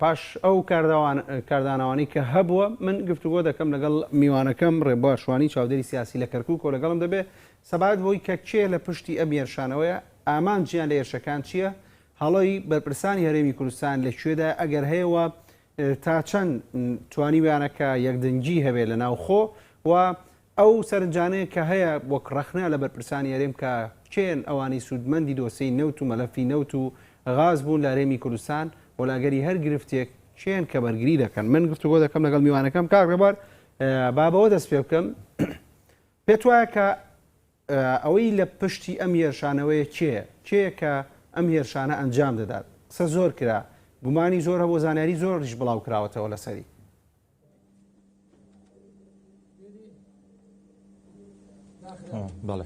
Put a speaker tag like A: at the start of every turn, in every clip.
A: پاش ئەو کاردانەوانەی کە هەبووە، من گفتوگۆ دەکەم لەگەڵ میوانەکەم ڕێبوار شوانی چاودێری سیاسی لە کەرکووک و لەگەڵم دەبێ سەبارەت بەوەی کە کێ لە پشتی ئەم هێرشانەوەیە، ئامانجیان لە هێرشەکان چییە، هەڵەی بەرپرسانی هەرێمی کوردستان لە کوێدایە ئەگەر هەیە و تا چەند توانیویانە کە یەکدەنگی هەبێ لە ناوخۆ و ئەو سەرنجانەیە کە هەیە وەک ڕەخنە لە بەرپرسانی هەرێم کە کێن ئەوانەی سوودمەندی دۆسێی نەوت و مەلەفی نەوت و غاز بوون لە هەرێمی کوردستان و لە ئەگەری هەر گرفتێک کێن کە بەرگری دەکەن. من گفتوگۆ دەکەم لەگەڵ میوانەکەم کاک ڕێبوار با بەوە دەست پێ بکەم پێت وایە کە ئەوەی لە پشتی ئەم هێرشانەوەیە کێیە؟ کێیە کە ئەم هێرشانە ئەنجام دەدات؟ قسە زۆر کرا، گومانی زۆر هەبوو، زانیاری زۆریش بڵاو کراوەتەوە لەسەری.
B: بەڵێ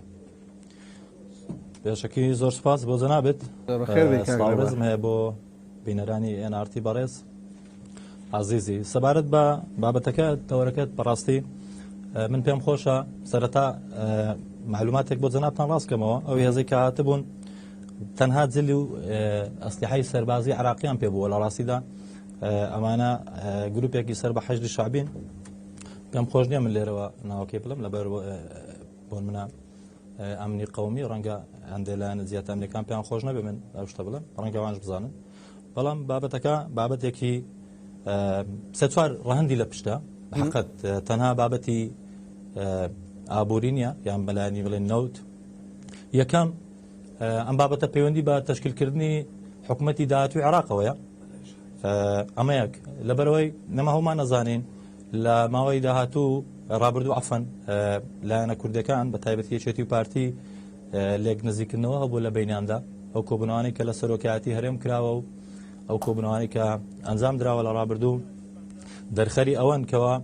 B: پێشەکی زۆر سپاس بۆ جەنابێت سڵاوڕێزم هەیە بۆ بینەرانی NRT بەڕێز ئازیزی سەبارەت بە بابەتەکە تەوەرەکەت بەڕاستی من پێم خۆشە سەرەتا معلوماتێک بۆ جەنابتان ڕاستکەمەوە ئەو هێزەی کە هاتبوون تەنها جلی و ئەسلیحی سەربازی عراقیان پێ بووە لە ڕاستیدا ئەمانە گروپێکی سەر بە حەشدی شعبین پێم خۆش نییە من لێرەوە ناوەکەی بڵم لەبەر بۆ منە ئەمنی قومی ڕەنگە هەندێک لایەنە زیاتر ئەمنیەکان پێیان خۆش نەبێ من ئەو شتە بڵێم ڕەنگە ئەوانش بزانن بەڵام بابەتەکە بابەتێکی سێ چوار ڕەهەندی لە پشتە حقت تەنها بابەتی ئابووری نییە یان بەلایانی بڵێن نەوت یەکەم ئەم بابەتە پەیوەندی بە تەشکیلکردنی حکوومەتی داهاتوی عێراقەوەیە ئەمە یەک لەبەرەوەی نەما هەومان نەزانین لە ماوەی داهاتوو ڕابردوو عەفەن لایەنە کوردەکان بە تایبەتی یەکێتی و پارتی لێک نزیکردنەوە هەبوو لە بینیاندا ئەو کۆبوونەوانەی کە لە سەرۆکایەتی هەرێم کراوە و ئەو کۆبوونەوانەی کە ئەنجام دراوە لە ڕابردوو دەرخەری ئەوەن کەەوە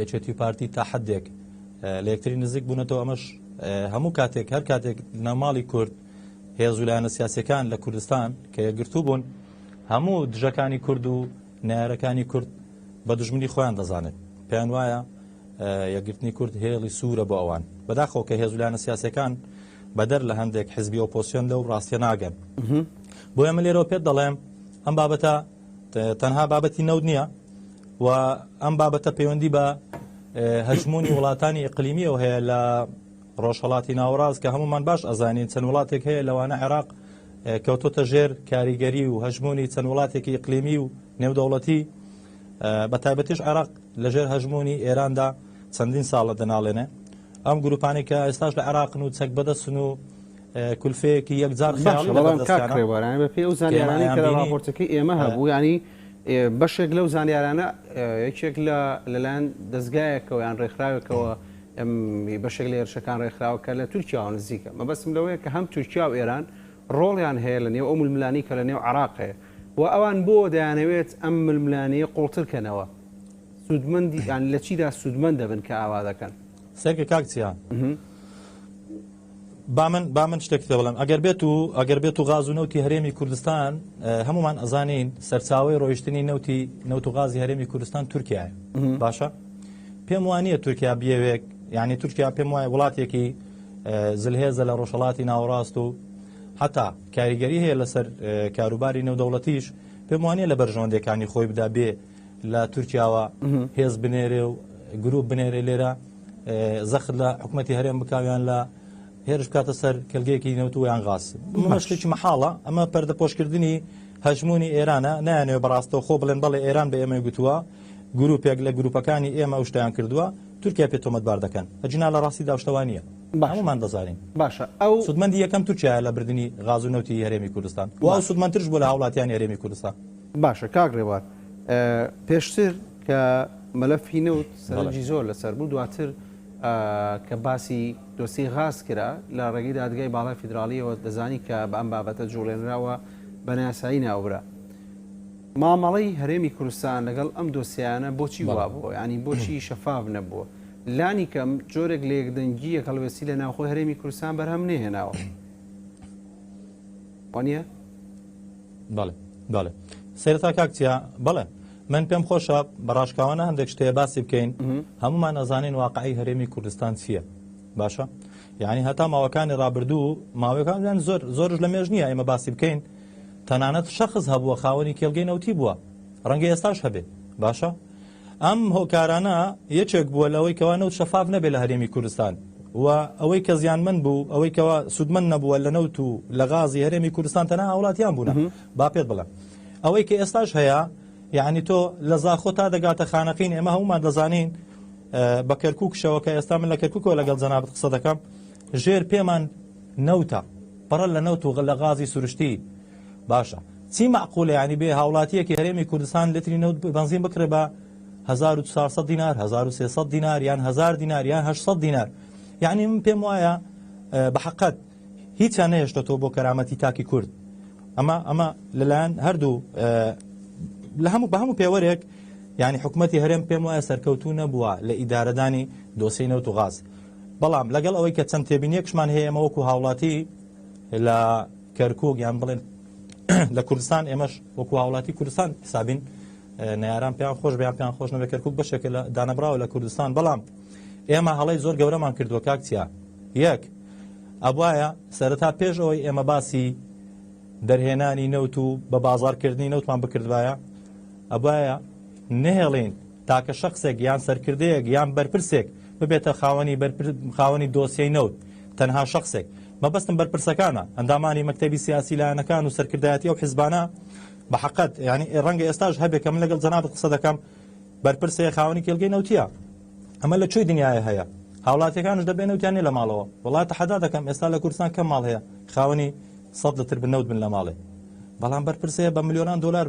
B: یەکێتی و پارتی تا حدێک لە یەکتری نزیک بوونەتەوە ئەمەش هەموو کاتێک هەر کاتێک ناوماڵی کورد هێز و لایەنە سیاسەکان لە کوردستان کە یەکگرتوو بوون هەموو دژەکانی کورد و نەیارەکانی کورد بە دوژمنی خۆیان دەزانێت پێیان وایە یەکگرتنی کورد هێڵی سوورە بۆ ئەوان بەداخەوە کە هێز و لایەنە سیاسەکان بەدەر لە هەندێک حزبی ئۆپۆسیۆن لەو ڕاستیە ناگەن بۆیە من لێرەوە پێت دەڵێم ئەم بابەتە تەنها بابەتی نەوت نییە و ئەم بابەتە پەیوەندی بە هەژمونی وڵاتانی ئیقلیمیەوە هەیە لە ڕۆژهەڵاتی ناوەڕاست کە هەمومان باش ئەزانین چەند وڵاتێک هەیە لەوانە عێراق کەوتۆتە ژێر کاریگەری و هەژمونی چەند وڵاتێکی ئیقلیمی و نێودەوڵەتی بە تایبەتیش عێراق لەژێر هەژمونی ئێراندا چەندین ساڵە دەناڵێنێ ئەم گروپانەی کە ئێستاش لە عێراقن و چەک بەدەستن و کولفەیەکی یەکجار خەیاڵی لەبەر دەستیانە.
A: بەڵام بەپێی ئەو زانیارانەی کە لە ڕاپۆرتەکەی ئێمە هەبوو یانی بەشێک لەو زانیارانە یەکێک لە لەلایەن دەزگایەکەوە یان ڕێکخراوێکەوە بەشێک لە هێرشەکان ڕێکخراوە کە لە تورکیاوە نزیکە مەبەستم لەوەیە کە هەم تورکیا و ئێران ڕۆڵیان هەیە لە نێو ئەو ململانی کە لە نێو عێراق هەیە و ئەوان بۆ دەیانەوێت ئەم ململانێیە قوڵتر کەنەوە سوودمەندی یان لە چیدا سوودمەند دەبن کە ئاوا دەکەن؟
B: سەیرکە کاک چیا با من با من شتێک پێ بڵێم ئەگەر بێت و ئەگەر بێت و غاز و نەوتی هەرێمی کوردستان هەمومان ئەزانین سەرچاوەی ڕۆیشتنی نەوتی نەوت و غازی هەرێمی کوردستان تورکیایە باشە پێم وانە تورکیا بیەوێک یعنی تورکیا پێم وایە وڵاتێکی زلهێزە لە ڕۆژهڵاتی ناوەڕاست و حتا کاریگەری هەیە لەسەر کاروباری نێودەوڵەتیش پێم وانە لە بەرژەوەندەکانی خۆی بدا بێ لە تورکیاوە هێز بنێرێ و گروپ بنێرێ لێرە زەخت لە حکوومەتتی هەرێم بکویان لە هێرش بکاتە سەر کەلگەیەکی نەوت و یان غاز ئەمە شتێکی مەحاڵە ئەمە پەردەپۆشکردنی هەژمونی ئێرانە نایانەوێ بەڕاستەوخۆ بڵێن بەڵێ ئێران بە ئێمەی گوتووە گروپێک لە گروپەکانی ئێمە ئەو شتیان کردووە تورکیا پێ تۆمەتبار دەکەن ئەجینا لە ڕاستیدا شتەوە نییە هەمومان دەزانین
A: باشە ئەو
B: سودمەندی یەکەم تورکیا لە بردنی غاز و نەوتی هەرێمی کوردستان و ئەو سودمەندترش بوو لە هاوڵاتیانی هەرێمی کوردستان.
A: باشە کاک ڕێبوار پێشتر کە مەلەفی نەوت سەرنجی زۆر لەسەر بوو دواتر کە باسی دۆسیەی غاز کرا لە ڕێگەی دادگای باڵای فیدراڵیەوە دەزانی کە بە ئەم بابەتە جوڵێنراوە بە نایاسایی ناوبرا مامەڵەی هەرێمی کوردستان لەگەڵ ئەم دۆسیانە بۆچی وا بووە ینی بۆچی شەفاف نەبووە لانی کەم جۆرێک لە یەکدەنگی یەک هەڵوێستی لە ناوخۆی هەرێمی کوردستان بەرهەم نێهێناوە وانە؟
B: بەڵێ بەڵێ سەرەتا کاک چیا بەڵێ من پێم خۆشە بە ڕاشکاوانە هەندێک شتێ باسی بکەین هەمومان ئەزانین واقعی هەرێمی کوردستان چییە باشە یعنی هەتا ماوەکانی ڕابردوو ماوەکان زۆر زۆرش لە مێژ نییە ئێمە باسی بکەین تەنانەت شەخس هەبووە خاوەنی کێڵگەی نەوتی بووە ڕەنگە ئێستاش هەبێ باشە ئەم هۆکارانە یەکێک بووە لەوەی کەوا نەوت شەفاف نەبێ لە هەرێمی کوردستان و ئەوەی کە زیانمەند بوو ئەوەی کەوا سوودمەند نەبووە لە نەوت و لە غازی هەرێمی کوردستان تەنها هاوڵاتیان بوونە با پێت بڵێم ئەوەی کە ئێستاش هەیە یعنی تۆ لە زاخۆ تا دەگاتە خانەقین ئێمە هەمومان دەزانین بە کەرکووکشەوە کە ئێستا من لە کەرکووکەوە لەگەڵ جەنابت قسە دەکەم ژێر پێمان نەوتە پڕە لە نەوت و لە غازی سروشتی باشە چی مەعقولە یانی بێ هاوڵاتیەکی هەرێمی کوردستان لتری نەوت بەنزین بکڕێ بە 1400 دینار 1300 دینار یان 1000 دینار یان 800 دینار یعنی من پێم وایە بە حقت هیچیان نەهێشتەوە بۆ کەرامەتی تاکی کورد ئەمە ئەمە لەلایەن هەردوو لە هەموو بە هەموو پێوەرێک یعنی حکوومەتی هەرێم پێم وایە سەرکەوتوو نەبووە لە ئیدارەدانی دۆسیەی نەوت و غاز بەڵام لەگەڵ ئەوەی کە چەند تێبینیەکشمان هەیە ئێمە وەکو هاوڵاتی لە کەرکوک یان بڵێن لە کوردستان ئێمەش وەکو هاوڵاتی کوردستان حسابین نەیاران پێیان خۆش بیان پێیان خۆش نەبێت کەرکوک بەشێکە لە دانەبراوە لە کوردستان بەڵام ئێمە هەڵەی زۆر گەورەمان کردووە کاک چیا یەک ئەبواە سەرەتا پێش ئەوەی ئێمە باسی دەرهێنانی نەوت و بە بازارکردنی نەوتمان بکردبایە ئەبواە نەهێڵین تاکە شەخسێک یان سەرکردەیەک یان بەرپرسێک ببێتە خاوەنی خاوەنی دۆسیەی نەوت تەنها شەخسێک مەبەستم بەرپرسەکانە ئەندامانی مەکتەبی سیاسی لایەنەکان و سەرکردایەتی ئەو حزبانە بە حەقەت یعنی ڕەنگە ئێستاش هەبێ کە من لەگەڵ جەنابت قسە دەکەم بەرپرسەیە خاوەنی کێڵگەی نەوتیە ئەمە لە کوێی دنیاە هەیە هاوڵاتیەکانش دەبێ نەوتیان نیە لە ماڵەوە وڵات تەحەدا دەکەم ئێستا لە کوردستان کەم ماڵ هەیە خاوەنی 100 لتر بنەوت بن لە ماڵێ بەڵام بەرپرسەیە بە ملیۆنان دۆلار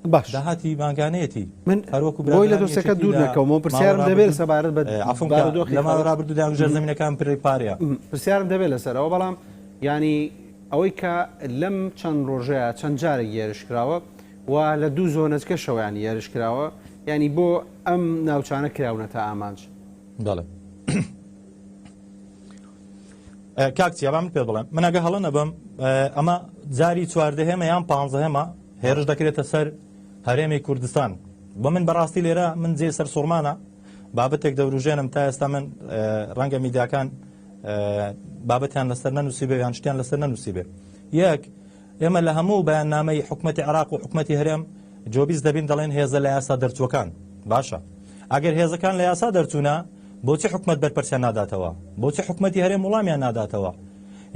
A: باش
B: داهاتی مانگانەیەتی
A: من
B: هەروەکو
A: بۆی لە دۆسەکە دوور نەکەومەوە پرسیارم دەبێت سەبارەت بە
B: عفوم
A: بارودۆخی
B: لە ماوەی ڕابردوودا ژێر زەمینەکان پرەی پارەیە.
A: پرسیارم دەبێت لەسەرەوە بەڵام یانی ئەوەی کە لەم چەند ڕۆژەیە چەند جارێک هێرش کراوە و لە دوو زۆنەچکەشەوە ینی هێرش کراوە ینی بۆ ئەم ناوچانە کراونەتە ئامانج.
B: بەڵێ کاک چیا با من پێت بڵێم من ئەگە هەڵە نەبم ئەمە جاری چواردەهێمە یان پانزەهێمە هێرش دەکرێتە سەر هەرێمی کوردستان بۆ من بەڕاستی لێرە من جێ سەر سوڕمانە بابەتێک دەوروژێنم تا ئێستا من ڕەنگە میدیاکان بابەتیان لەسەر نەنووسی بێ یان شتیان لەسەر نەنووسی بێ یەک ئێمە لە هەموو بەیاننامەی حکومەتی عێراق و حکومەتی هەرێم جۆبیز دەبین دەڵێن هێزە لە یاسا دەرچووەکان باشە ئەگەر هێزەکان لە یاسا دەرچوونە بۆچی حکومەت بەرپەرچیان ناداتەوە بۆچی حکومەتی هەرێم وڵامیان ناداتەوە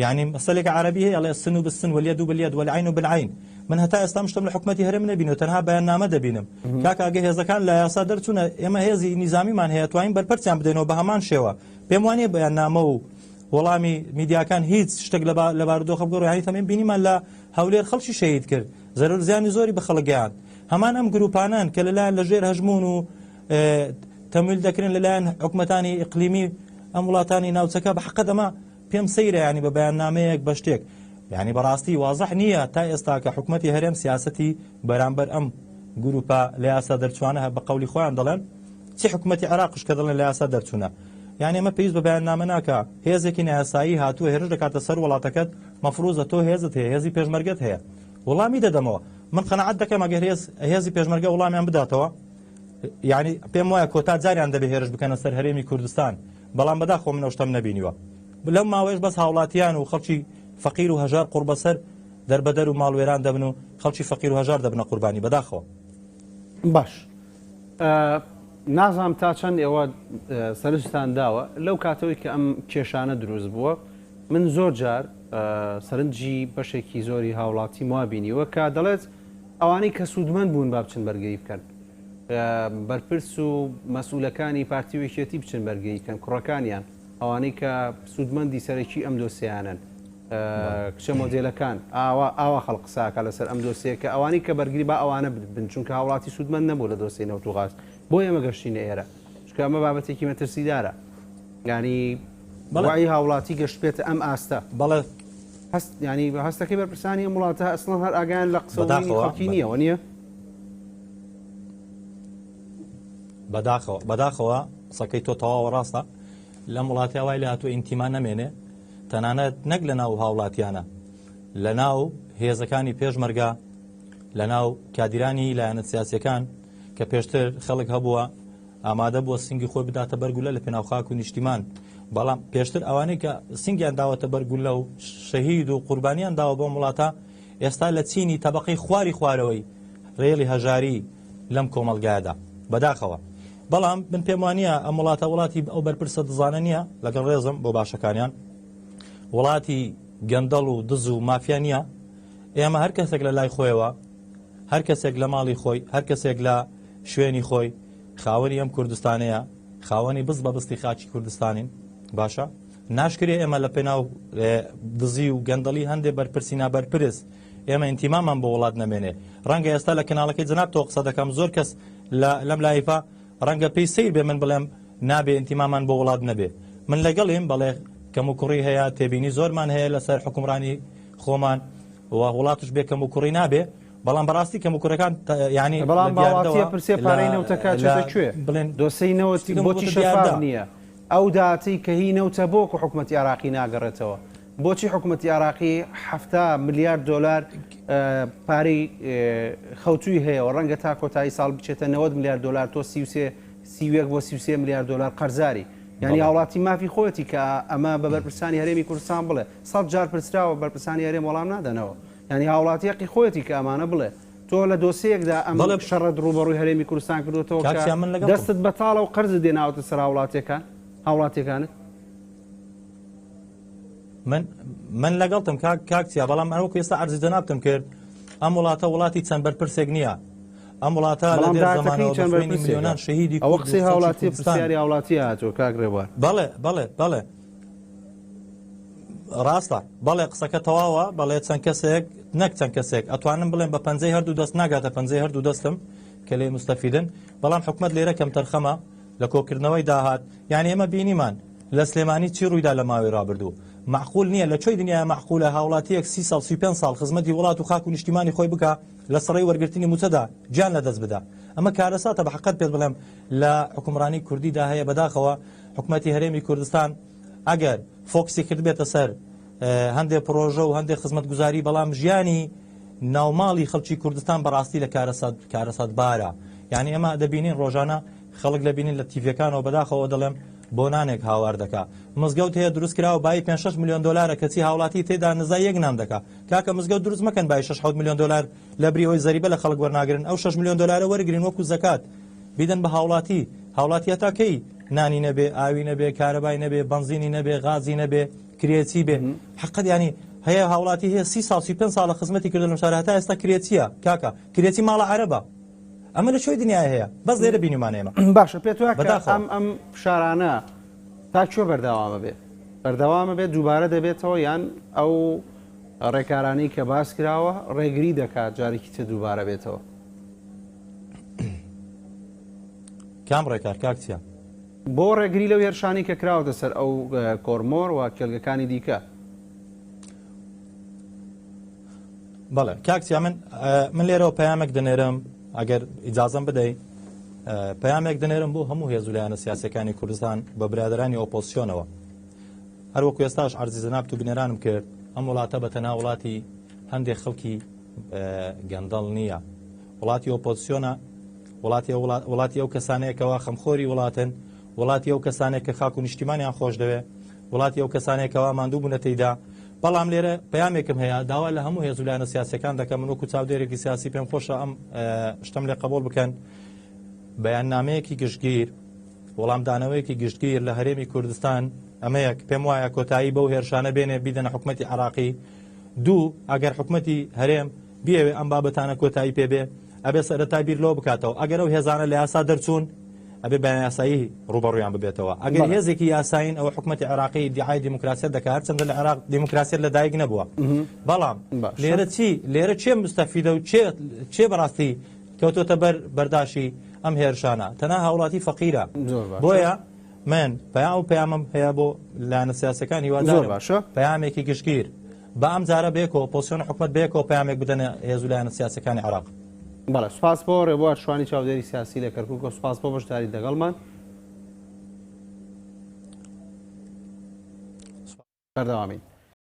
B: یعنی مەسەلێک عەرەبی هەیە ئەڵێ السن بالسن واليد باليد والعين بالعين من هەتا ئێستا شتم لە حکومەتی هەرێم نەبینەوە تەنها بەیاننامە دەبینم کاکە ئەگە هێزەکان لە یاسا دەرچوونە ئێمە هێزی نیزامیمان هەیە توانین بەرپەرچیان بدەینەوە بە هەمان شێوە پێم وانیە بەیاننامە و وەڵامی میدیاکان هیچ شتێک لە بارودۆخە بگۆڕێ یانی تەمێن بینیمان لە هەولێر خەڵکی شەهید کرد زەرەر زیانی زۆری بە خەڵک گەیاند هەمان ئەم گروپانەن کە لەلایەن لە ژێر هەژموون و تەمویل دەکرێن لەلایەن حکومەتانی ئیقلیمی ئەم وڵاتانی ناوچەکە بە حەقەت ئەمە پێم سەیرە ینی بە بەیاننامەیەک بە شتێک یعنی بەڕاستی وازح نییە تا ئێستا کە حکومەتی هەرێم سیاسەتی بەرامبەر ئەم گروپە لە یاسا دەرچوانە بە قەولی خۆیان دەڵێن چی حکومەتی عێراقش کە دەڵێن لە یاسا دەرچوونە یعنی ئەمە پێویست بە بەیاننامە ناکا هێزێکی نایاسایی هاتووە هێرش دەکاتە سەر وڵاتەکەت مەفروزە تۆ هێزت هەیە هێزی پێشمەرگەت هەیە وەڵامی دەدەمەوە من قەناعەت دەکەم ئەگەر هێز هێزی پێشمەرگە وەڵامیان بداتەوە یعنی پێم وایە کۆتا جاریان دەبێ هێرش بکەنە سەر هەرێمی کوردستان بەڵام بەداخەوە من ئەو شتەم نەبینیوە لەم ماوەیەش بەس هاوڵاتیان و خەڵکی فەقیر و هەژار قوڕبەسەر دەربەدەر و ماڵوێران دەبن و خەڵکی فەقیر و هەژار دەبنە قوربانی بەداخەوە.
A: باش نازانم تا چەند ئێوە سەرنجتان داوە لەو کاتەوەی کە ئەم کێشانە دروست بووە من زۆر جار سەرنجی بەشێکی زۆری هاوڵاتیم وا بینیوە کە دەڵێت ئەوانەی کە سوودمەند بوون با بچن بەرگری بکەن بەرپرس و مەسئولەکانی پارتی و یەکێتی بچن بەرگری بکەن کوڕەکانیان ئەوانەی کە سوودمەندی سەرەکی ئەم دۆسیانەن کچە مۆدێلەکان ئاوا ئاوا خەڵک قساکە لەسەر ئەم دۆسیە کە ئەوانەی کە بەرگری با ئەوانە بن چونکە هاوڵاتی سوودمەند نەبوو لە دۆسیەی نەوت و غاز بۆ ئێمە گەشتینە ئێرە چونکە ئەمە بابەتێکی مەترسیدارە یانی وعی هاوڵاتی گەشت بێتە ئەم ئاستە
B: بەڵێ
A: هەست ینی هەستەکەی بەرپرسانی ئەم وڵاتە ئەسڵەن هەر ئاگایان لە قسە خەڵکی نییە وە نییە؟
B: بەداخەوە بەداخەوە قسەکەی تۆ تەواوە ڕاستە لەم وڵاتە وای لە هاتووە ئینتیما نەمێنێ تەنانەت نەک لە ناو هاوڵاتیانە لە ناو هێزەکانی پێشمەرگە لە ناو کادیرانی لایەنە سیاسەکان کە پێشتر خەڵک هەبووە ئامادە بووە سنگی خۆی بداتە بەر گولە لە پێناو خاک و نیشتیمان، بەڵام پێشتر ئەوانەی کە سنگیان داوەتە بەر گولە و شەهید و قوربانیان داوە بۆم وڵاتە ئێستا لە چینی تەبەقەی خواری خوارەوەی ڕێڵی هەژاری لەم کۆمەڵگایەدا. بەداخەوە. بەڵام من پێم وانییە ئەم وڵاتە وڵاتی ئەو بەرپرسە دزانە نییە، لەگەڵ ڕێزم بۆ باشەکانیان. وڵاتی گەندەڵ و دز و مافیا نییە. ئێمە هەر کەسێک لە لای خۆیەوە، هەر کەسێک لە ماڵی خۆی، هەر کەسێک لە شوێنی خۆی خاوەنی ئەم کوردستانەیە، خاوەنی بست بە بستی خاکی کوردستانین. باشە ناشکرێ ئێمە لە پێناو دزی و گەندەڵی هەندێ بەرپرسی نابەرپرس ئێمە ئینتیمامان بۆ وڵات نەمێنێ. ڕەنگە ئێستا لە کەناڵەکەی جەنابتەوە قسە دەکەم، زۆر کەس لە لەم لایڤە ڕەنگە پێی سەیر بێ من بڵێم نابێ ئینتیمامان بۆ وڵات نەبێ. من لەگەڵیم، بەڵێ کەموکوڕی هەیە، تێبینی زۆرمان هەیە لەسەر حوکمڕانی خۆمان و وڵاتش بێ کەموکوڕی نابێ، بەڵام بەڕاستی کەموکوڕەکان یانی
A: بەڵام باوەڵاتیە پرسێ پارەی نەوتەکە چێتە کوێ؟
B: بڵێن
A: دۆسەی نەوت بۆچی شەفاف نییە؟ ئەو داهاتەی کە هی نەوتە بۆ حکومەتی عێراقی ناگەڕێتەوە؟ بۆچی حکومەتی عێراقی 70 ملیار دۆلار پارەی خەوتووی هەیە و ڕەنگە تا کۆتایی ساڵ بچێتە 90 ملیار دۆلار تۆ 33 31 بۆ 33 ملیار دۆلار قەرزاری یعنی هاوڵاتی مافی خۆیەتی کە ئەمە بە بەرپرسانی هەرێمی کوردستان بڵێ سەد جار پرسراوە بەرپرسانی هەرێم وەڵام نادەنەوە یعنی هاوڵاتی هەقی خۆیەتی کە ئەمانە بڵێ تۆ لە دۆسیەیەکدا ئەم شەڕەت ڕووبەڕووی هەرێمی کوردستان کردووەتەوە کە دەستت بەتاڵە و قەرزت دێناوەتە سەر هاوڵاتیەکان هاوڵاتیەکانت؟
B: من من لەگەڵتم کاک کاک چیا بەڵام ئەوەکو ئێستا عەرزی جەنابتم کرد ئەم وڵاتە وڵاتی چەند بەرپرسێک نییە ئەم وڵاتە لە
A: بەڵام
B: دێر
A: داهاتەکەی
B: زەمانەوە بە
A: چەند
B: خوێنی
A: بەرپرسێکە
B: ملیۆنان شەهیدی
A: ئەوە
B: کورد و
A: قسەی
B: خەڵکی
A: هاوڵاتیە
B: کوردستان
A: پرسیاری هاوڵاتی هاتووە کاک ڕێبوار.
B: بەڵێ بەڵێ بەڵێ ڕاستە بەڵێ قسەکە تەواوە بەڵێ چەند کەسێک نەک چەند کەسێک ئەتوانم بڵێم بە پەنجەی هەردوو دەست ناگاتە پەنجەی هەردوو دەستم کە لێ مستەفیدن بەڵام حکومت لێرە کەمتەرخەمە لە کۆکردنەوەی داهات یعنی ئێمە بینیمان لە سلێمانی چی ڕوویدا لە ماوەی ڕابردوو مەعقول نییە لە کوێی دنیایا مەعقولە هاوڵاتیەک سی ساڵ 35 ساڵ خزمەتی وڵات و خاک و نیشتیمانی خۆی بکا لە سڕەی وەرگرتنی موچەدا گیان لە دەست بدا ئەمە کارەساتە بە حەقەت پێت بڵێم لە حوکمڕانی کوردیدا هەیە بەداخەوە حکومەتی هەرێمی کوردستان ئەگەر فۆکسی کردبێتە سەر هەندێ پڕۆژە و هەندێک خزمەتگوزاری بەڵام ژیانی ناوماڵی خەڵکی کوردستان بەڕاستی لە کارەسات کارەساتبارە یعنی ئێمە دەبینین ڕۆژانە خەڵک لەبینین لە تیڤەکانەوە بەداخەوە دەڵێم بۆ نانێک هاوار دەکا مزگەوت هەیە دروست کراوە بایی 5 6 میلیۆن دلارە کەچی هاوڵاتی تێدا نزای یەک نان دەکا کاکە مزگەوت دروست مەکەن بای 6 7 میلیۆن دلار لە بری ئەوەی زەریبە لە خەڵک وەرناگرن ئەو 6 میلیۆن دلارە وەرگرین وەکو زەکات بیدەن بە هاوڵاتی هاوڵاتی هەتا کەی نانی نەبێ ئاوی نەبێ کارەبای نەبێ بەنزینی نەبێ غازی نەبێ کرێچی بێ حقت ینی هەیە هاوڵاتی هەیە سی ساڵ سی پێنج ساڵە خزمەتی کردن لەم شارە هەتا ئێستا کرێچیە کاکە کرێچی ماڵە عەرەبە ئەمە لە کوێی دنیای هەیە بەس لێرە بینیمان ئێمە
A: باشە پێت وایە کە
B: بەداخەوە.
A: ئەم ئەم فشارانە تا کوێ بەردەوامە بێ بەردەوامە بێت دووبارە دەبێتەوە یان ئەو ڕێکارانەی کە باس کراوە ڕێگری دەکات جارێکی تر دووبارە بێتەوە؟
B: کام ڕێکار کاک چیا؟
A: بۆ ڕێگری لەو هێرشانەی کە کراوەتە سەر ئەو کۆرمۆر و کێڵگەکانی دیکە.
B: بەڵێ کاک چیا من من لێرەوە پەیامێک دەنێرم ئەگەر ئیجازەم بدەی پەیامێک دەنێرم بۆ هەموو هێز و لایەنە سیاسەکانی کوردستان بە برادرانی ئۆپۆزسیۆنەوە هەروەکو ئێستاش عەرزی جەنابت و بینەرانم کرد ئەم وڵاتە بە تەنها وڵاتی هەندێک خەڵکی گەندەڵ نییە وڵاتی ئۆپۆزسیۆنە وڵاتی وڵاتی ئەو کەسانەیە کەوا خەمخۆری وڵاتن وڵاتی ئەو کەسانێک کە خاک و نیشتیمانیان خۆش دەوێ وڵاتی ئەو کەسانێک کەوا ماندوو بوونە تێیدا بەڵام لێرە پەیامێکم هەیە داوا لە هەموو هێز و لایەنە سیاسەکان دەکەم من وەکو چاودێرێکی سیاسی پێم خۆشە ئەم شتم لێ قبول بکەن بەیاننامەیەکی گشتگیر وەڵامدانەوەیەکی گشتگیر لە هەرێمی کوردستان ئەمەیەک پێم وایە کۆتایی بەو هێرشانە بێنێ بیدەنە حکومەتی عراقی دوو ئەگەر حکومەتی هەرێم بیەوێ ئەم بابەتانە کۆتایی پێ بێ ئەبێ سەرەتا بیر لەوە بکاتەوە ئەگەر ئەو هێزانە لە یاسا دەرچوون ئەبێ بە یاسایی ڕووبەڕوویان ببێتەوە ئەگەر هێزێکی یاسایین ئەوە حکومەتی عێراقی ئیدیعای دیموکراسیەت دەکات هەرچەندە لە عێراق دیموکراسیەت لە دایک نەبووە بەڵام لێرە چی لێرە چێ مستەفیدە و چێ چێ بەڕاستی کەوتۆتە بەر بەرداشی ئەم هێرشانە تەنها هاوڵاتی فەقیرە بۆیە من پەیام و پەیامم هەیە بۆ لایەنە سیاسەکان هیوادارم
A: باشە
B: پەیامێکی گشتگیر با ئەم جارە بەیەکەوە ئۆپۆزسیۆن و حکومەت بەیەکەوە پەیامێک بدەنە هێز و لایەنە سیاسەکانی عێراق.
A: بەڵێ سوپاس بۆ ڕێبوار شوانی چاودێری سیاسی لە کەرکوک و سوپاس بۆ بەشداریت لەگەڵمان. بەردەوامین.